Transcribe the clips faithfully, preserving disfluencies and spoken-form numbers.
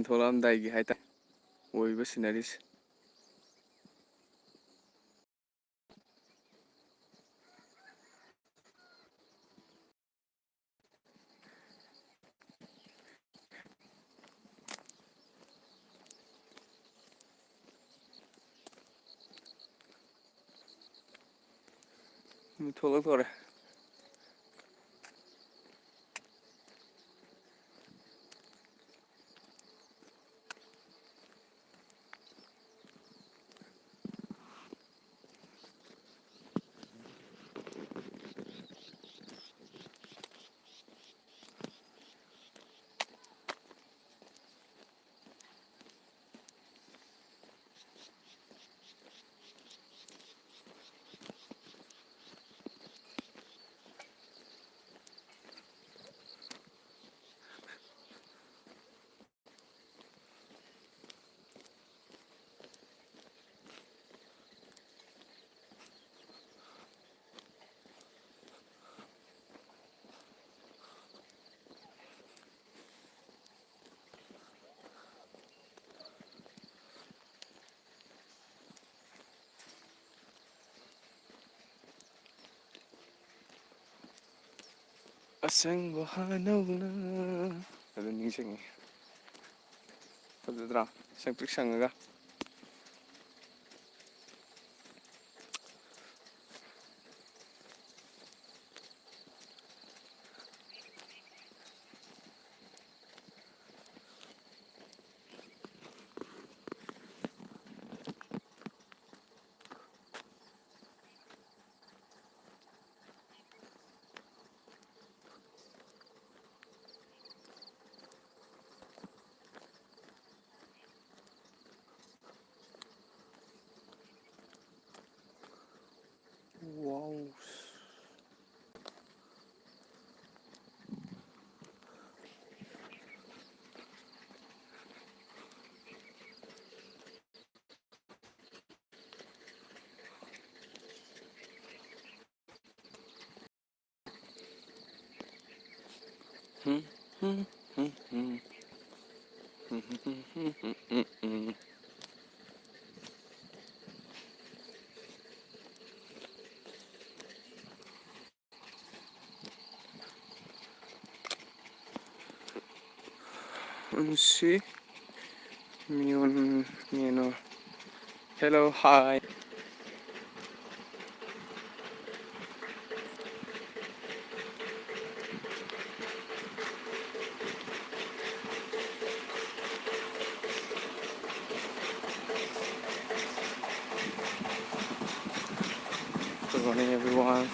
ꯊꯣꯛꯂꯛꯑꯝꯗꯥꯏꯒꯤ ꯍꯥꯏꯇꯥꯔꯦ ꯑꯣꯏꯕ ꯁꯤꯅꯔꯤꯁꯦ꯫ ꯃꯤ ꯊꯣꯛꯂꯛꯇꯣꯔꯦ꯫ ꯑꯁꯪꯕ ꯍꯥꯅꯧꯅ ꯑꯗꯨ ꯅꯤꯡꯁꯤꯡꯉꯤ꯫ ꯐꯖꯗ꯭ꯔꯥ? ꯁꯪꯇ꯭ꯔꯤꯛ ꯁꯪꯉꯒ꯫ Wow. Hmm, hmm, hmm, hmm. Unsi Myun Myeno. Hello, hi. Good morning, everyone.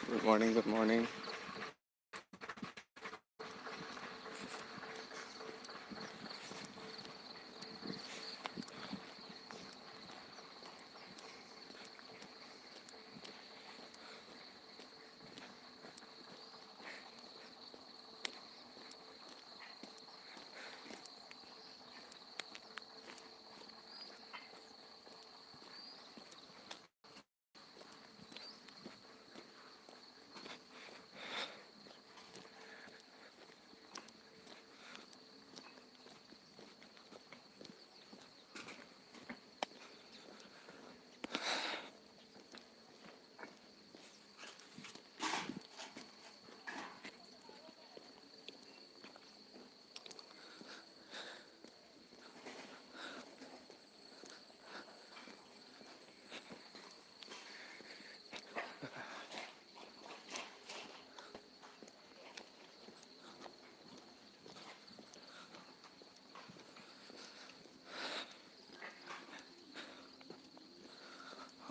Good morning, good morning.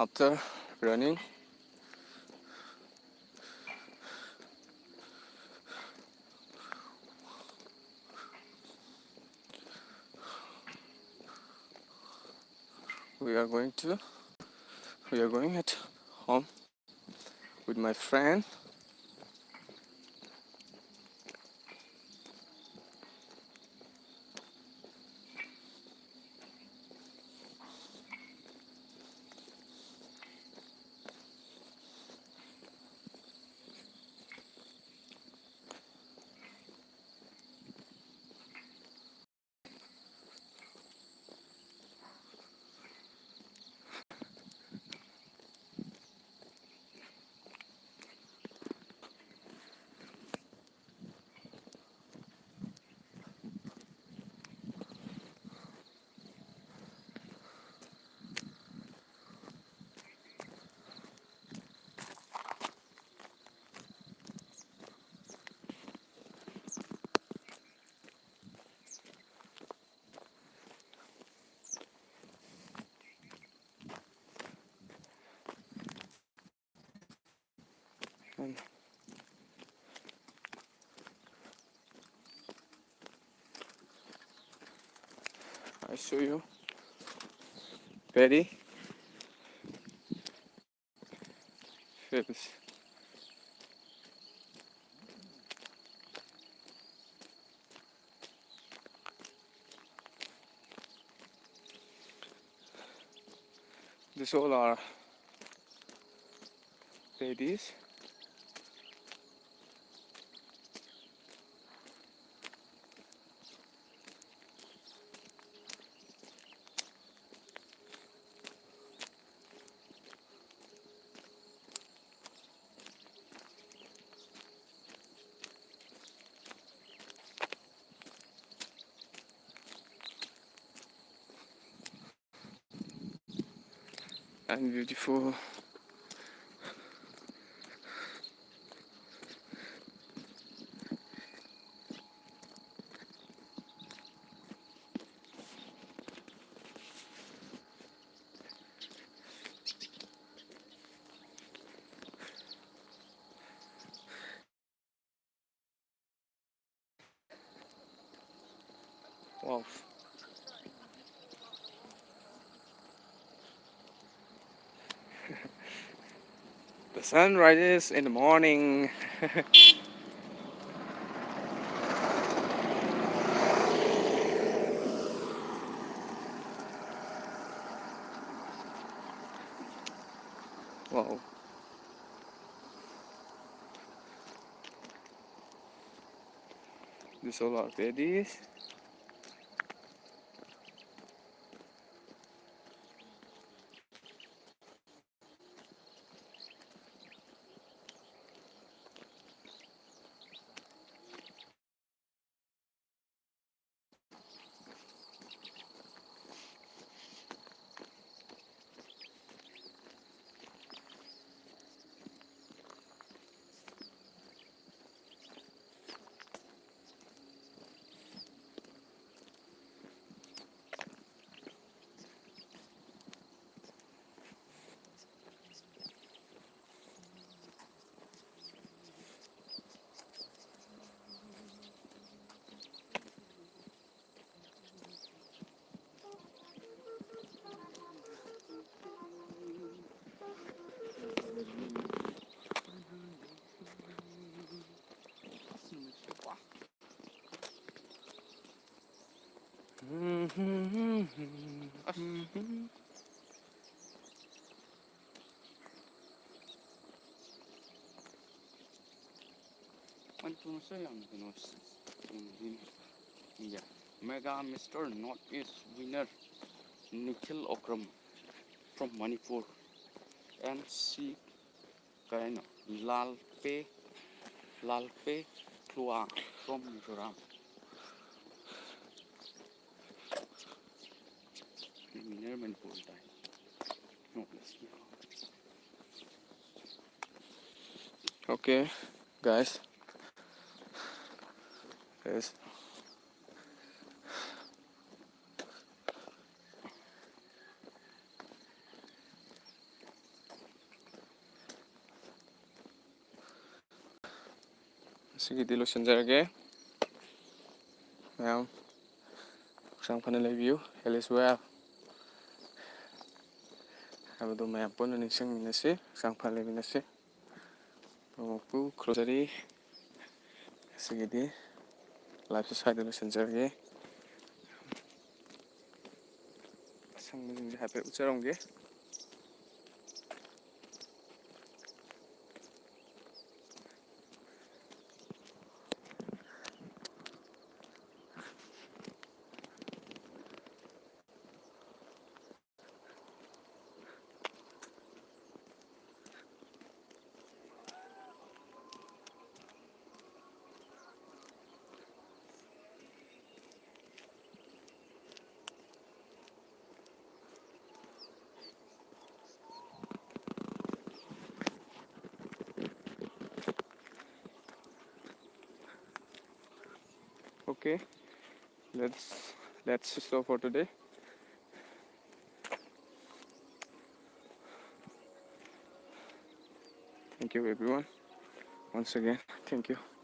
After running, we are going to, we are going at home with my friend. I show you. Ready? Finish. This all are ladies. And beautiful. Wow. The sun rises in the morning. Wow. The solar ladies. Manipur ꯃꯆꯥ ꯌꯥꯝꯅ ꯀꯩꯅꯣ ꯇꯧꯅꯤꯡꯉꯤ꯫ Mega mister north east winner Nikhil Okram from Manipur and C ꯀꯩꯅꯣ Lalpe Lalpekhluwa from Mizoram꯫ Winner Manipur ꯇꯥꯏ꯫ North ꯏꯁꯀꯤ꯫ Okay, guys. Guys. ꯉꯁꯤꯒꯤꯗꯤ ꯂꯣꯏꯁꯤꯟꯖꯔꯒꯦ꯫ ꯃꯌꯥꯝ ꯍꯛꯆꯥꯡ ꯐꯅ ꯂꯩꯕꯤꯌꯨ, health is wealth ꯍꯥꯏꯕꯗꯨ ꯃꯌꯥꯝ ꯄꯨꯟꯅ ꯅꯤꯡꯁꯤꯡꯃꯤꯟꯅꯁꯤ, ꯍꯛꯆꯥꯡ ꯐꯅ ꯂꯩꯃꯤꯟꯅꯁꯤ꯫ ꯄ꯭ꯔꯣꯃꯣꯛꯄꯨ ꯈꯨꯔꯨꯝꯖꯔꯤ꯫ ꯉꯁꯤꯒꯤꯗꯤ live ꯁꯦ ꯁ꯭ꯋꯥꯏꯗ ꯂꯣꯏꯁꯤꯟꯖꯔꯒꯦ꯫ ꯑꯁꯪꯕꯁꯤꯡꯁꯦ ꯍꯥꯏꯐꯦꯠ ꯎꯠꯆꯔꯝꯒꯦ꯫ Okay, let's let's stop for today. Thank you everyone. Once again, thank you.